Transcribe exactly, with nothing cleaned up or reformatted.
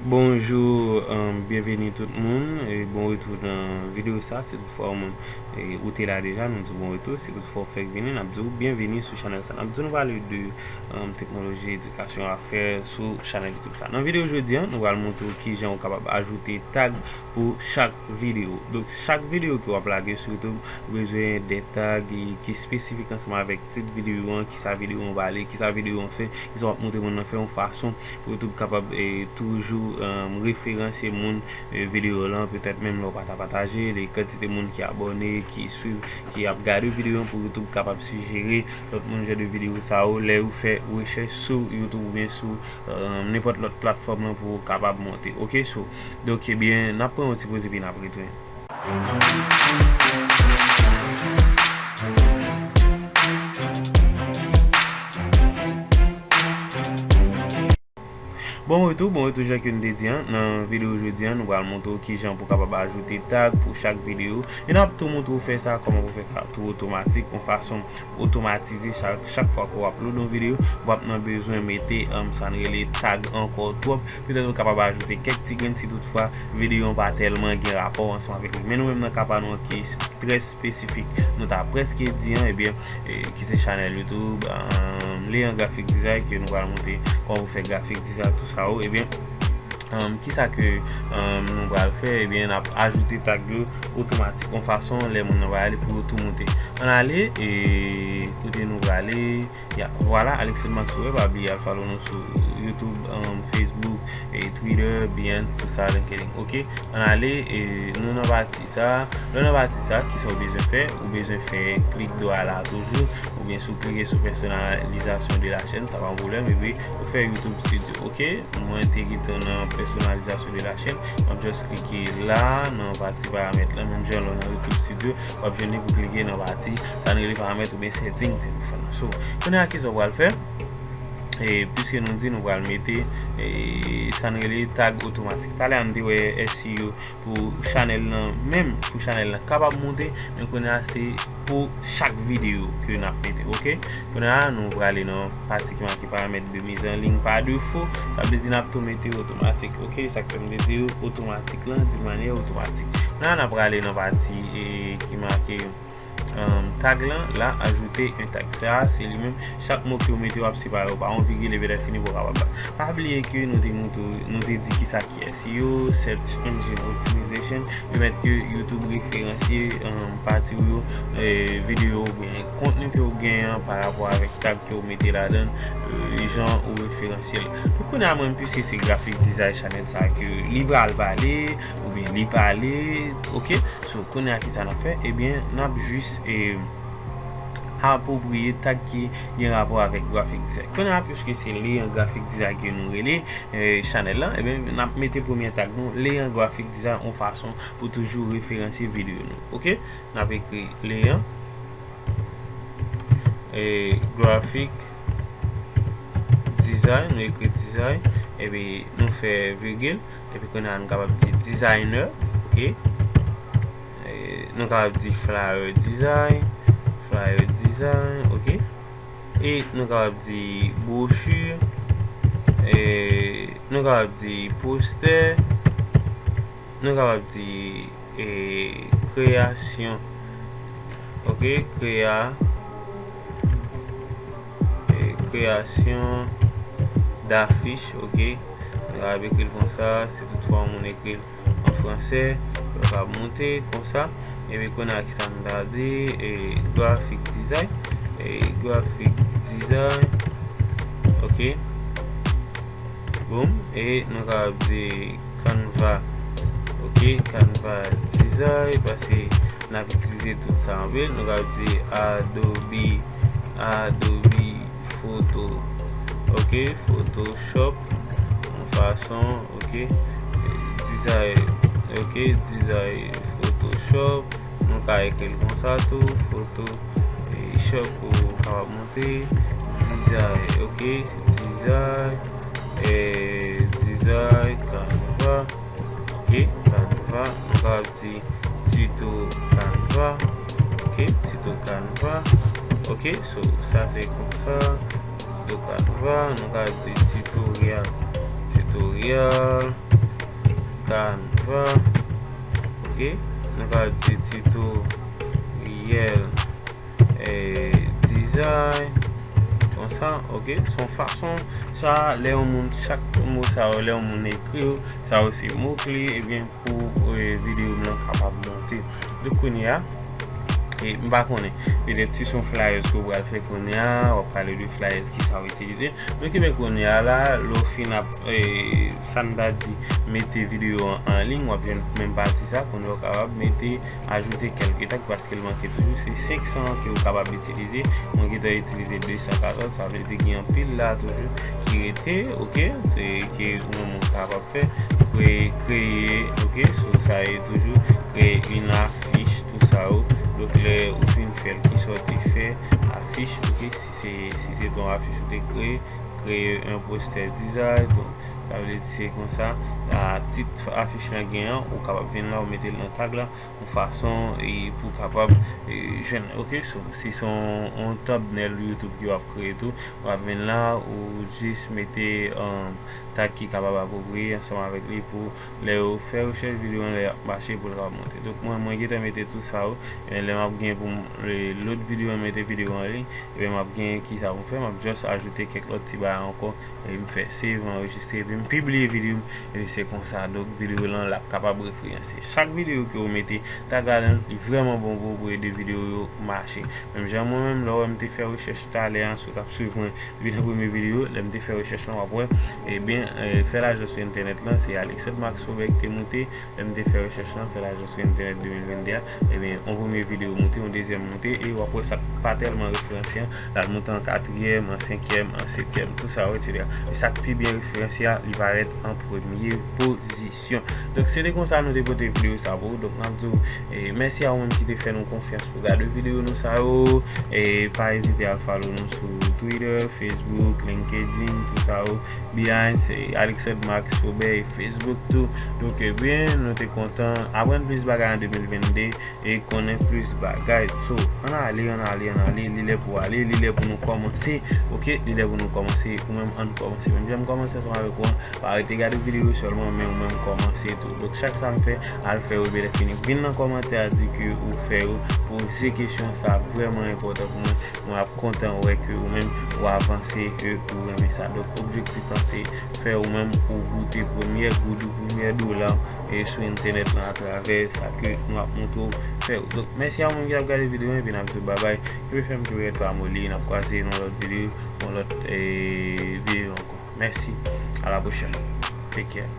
Bonjou, um, byenveni tout moun, e bon retou nan videyo sa. Si toutfwa ou moun, e, ou te la deja, nou di w bon retou. Si toutfwa ou fèk vini, n ap di w byenveni sou chanèl sa. N ap di nou pale de, um, teknoloji, edikasyon, afè sou chanèl YouTube sa. Nan videyo jodi a, nou pral montre w kijan ou kapab ajoute tag pou chak videyo. Donk, chak videyo ke w ap lage sou YouTube, ou bezwen de tag ki, ki espesifik ansanm avèk tit videyo an, kisa videyo an pale, kisa videyo an fè, kisa w ap montre moun nan fè, yon fason pou YouTube kapab, e, toujou, um, referansye moun, e, videyo lan, petèt menm lè w pa ta pataje, le kantite moun ki abòne, ki swiv, ki ap gade videyo an, pou YouTube kapab sijere lòt moun jan de videyo sa yo, lè yo fè rechèch sou YouTube oubyen sou, um, nenpòt lòt platfòm lan pou w kapab monte. Oke, so, donk, ebyen, n ap pran yon ti poz epi n ap retounen. Bon retou, bon retou, jan ke n te di an, nan videyo jodi an, nou pral montre w kijan pou w kapab ajoute tag pou chak videyo. E n ap tou montre w fè sa, kòman pou w fè sa tou otomatik, yon fason otomatize chak, chak fwa ke w upload yon videyo, w ap nan bezwen mete, um, sa n rele tag ankò twòp. Petèt ou kapab ajoute kèk ti grenn si toutfwa videyo an pa tèlman gen rapò ansanm avèk li. Men nou menm nan ka pa nou an ki trè espesifik. Nou ta prèske di an, ebyen, e, ki se chanèl YouTube, um, Leyan Graphic Design, ke nou pral montre kòman pou fè graphic design, tou sa yo, ebyen, um, kisa ke, um, nou pral fè? Ebyen, n ap ajoute tag yo otomatik, yon fason, lè moun nan va ale pou yo tou monte. Ann ale, e, kote nou prale, ya, vwala, Alexandre Maxwell, pa bliye al follow nou sou YouTube, um, Facebook, e, Twitter, Behance, tou sa, LinkedIn. Oke, ann ale, e, nou nan pati sa. Lè w nan pati sa, kisa w bezwen fè? Ou bezwen fè klik dwat la toujou, oubyen si w klike sou pèsonalizasyon de la chèn, sa pa yon pwoblèm, epi ou fè YouTube Studio, oke? Mwen te gentan nan pèsonalizasyon de la chèn, m ap just klike la, nan pati paramèt la, menm jan lè w nan YouTube Studio, w ap jwenn li pou klike nan pati, sa n rele paramèt oubyen setting telefòn nan. So, kounye a kisa w pral fè? E, piske nou di nou pral mete, e, sa n rele tag otomatik. Talè a n te wè S E O pou chanèl lan, menm pou chanèl lan kapab monte, men kounye a se pou chak videyo ke n ap mete, oke? Kounye a, nou prale nan pati ki make paramèt de mise en ligne par défaut, sa vle di n ap tou mete otomatik, oke? Sa k fè m te di yo otomatik lan, d'une manière automatique. Kounye a, n ap prale nan pati, e, ki make um, tag lan, la, ajoute un tag. Sa a, se li menm, chak mo ke w mete, w ap separe yo pa yon vigil, epi lè fini, pou w kapab ba. Pa bliye ke nou te montre, nou te di kisa ki S E O, Search Engine Optimization, pèmèt ke YouTube referansye, um, pati w yo, e, videyo oubyen kontni ke w genyen an pa rapò avèk tag ke w mete ladan l, e, jan ou referansye l. Donk, kounye a, mwen, piske se graphic design chanèl sa ke li pral pale, oubyen li pale, oke? So, kounye a, kisa n ap fè? Ebyen, n ap jis, e, apwopriye tag ki gen rapò avèk graphic design. Kounye a, piske se Leyan Graphic Design ke nou rele, e, chanèl lan, ebyen, n ap mete premye tag nou, Leyan Graphic Design, yon fason pou toujou referansye videyo nou. Oke? N ap ekri Leyan, e, Graphic Design, nou ekri design, epi nou fè vigil, epi kounye a nou kapab di designer, oke? E, nou kapab di flyer design, flyer design, oke? E nou kapab di bwochi, e nou kapab di postè, nou kapab di, e, kreyasyon, oke? Kreya, e, kreyasyon dafich, oke? Nou kapab ekri l konsa, si toutfwa yon moun ekri l an fransè, yo ka monte konsa. Epi kounye a, kisa nou ta di? E, graphic design. E, graphic design. Oke. Boom. E nou ka di Canva. Oke, Canva design, paske n ap itilize tout sa anpil. Nou ka di Adobe, Adobe Photo. Oke, Photoshop, yon fason, oke, design, oke, design Photoshop, nou ka ekri l konsa tou, Photoshop pou kapab monte, design, oke, design, e, design Canva, oke, Canva, nou ka di tuto Canva. Oke, tuto Canva. Oke, so, sa se konsa. Tuto Canva, nou ka di tutorial. Tutorial. Canva, ok, nou ka di tutorial, eh, design, konsa, ok, se yon fason, sa, lè yon moun, chak mo sa yo, lè yon moun ekri yo, sa yo se mo kle, ebyen, pou, eh, videyo m lan kapab monte. Donk, kounye a, e, m pa konnen, petèt si se yon flyers ke w pral fè kounye a, w ap pale de flyers, ki sa w itilize. Donk, ebyen, kounye a la, lè w fin ap, eh, sa n ta di, mete videyo an, an liy, w ap jwenn menm pati sa, kounye a w kapab mete, ajoute quelques tags, paske l manke toujou, se senk san ke w kapab itilize. Mwen gentan itilize de san katòz, sa vle di gen anpil la toujou ki rete, ok, se ke ou menm ou kapab fè, kreye, kreye, ok, so sa e toujou, kreye yon afich, tout sa yo. Donk, lè ou fin fè l, ki sa w te fè, afich, ok, si se, si se ton afich ou te kreye, kreye yon postè dizay, donk, sa vle di se konsa, a, tit afich lan gen an, ou kapab vin la, ou mete l nan tag la, yon fason, e, pou kapab, e, jwenn, ok, so, si se yon, yon thumbnail YouTube ke w ap kreye tou, w ap vin la, ou jis mete, um, tag ki kapab apwopriye ansanm avèk li pou lè yo fè rechèch videyo an, lè y ap mache pou l kapab monte. Donk, mwen, mwen gentan mete tout sa yo, e lè m ap gen pou m, e, lòt videyo an, mete videyo an liy, ebyen, m ap gen ki sa pou m fè, m ap just ajoute kèk lòt ti bagay ankò, e m fè save, m anrejistre, epi m pibliye videyo m, e se konsa. Donk, videyo lan, l ap kapab referanse. Chak videyo ke w mete tag ladan l, li vrèman bon pou, pou ede videyo yo mache. Menm jan mwen menm, lè w wè m te fè rechèch talè a, si w t ap swiv mwen depi nan premye videyo, lè m te fè rechèch lan, w ap wè, ebyen, e, fè lajan sou entènèt lan, se Alexandre Max Faubert ki te moute, lè m te fè rechèch lan, fè lajan sou entènèt de mil vennde a, ebyen, yon premye videyo moute, yon dezyèm moute, e w ap wè sa k pa tèlman referanse an, l al moute an katriyèm, an senkyèm, an setyèm, tout sa yo, etsetera. E sa k pi byen referanse a, li parèt an premye pozisyon. Donk, se te konsa nou te pote videyo sa pou ou. Donk, n ap di w, e, mèsi a ou menm ki te fè nou konfyans pou gade videyo nou sa yo. E pa ezite al follow nou sou Twitter, Facebook, LinkedIn, tout sa yo. Behind, se Alexandre Max Faubert e Facebook tou. Donk, ebyen, nou te kontan aprann plis bagay an de mil vennde e konnen plis bagay. So, ann ale, ann ale, ann ale, li lè pou ale, li lè pou nou kòmanse, ok? Li lè pou nou kòmanse, ou menm ann kòmanse. Menm jan m kòmanse ansanm avèk ou an, pa rete gade videyo sèlman, men ou menm kòmanse tou. Donk, chak sa m fè, al fè yo, epi lè fini, vin nan kòmantè a di ke ou fè yo, poze kesyon, sa vrèman enpòtan pou mwen. Mwen ap kontan wè ke ou menm ou avanse, ke ou renmen sa. Donk, objektif lan se fè ou menm ou goute premyè goud ou premyè dola, e, sou entènèt lan atravè sa ke nou ap montre w fè yo. Donk, mèsi a ou menm ki ap gade videyo an, epi n ap di w babay. Kenbe fèm, kenbe rèd, pa moli, n ap kwaze nan lòt videyo, yon lòt, e, videyo ankò. Mèsi, a la pwochèn. Take care.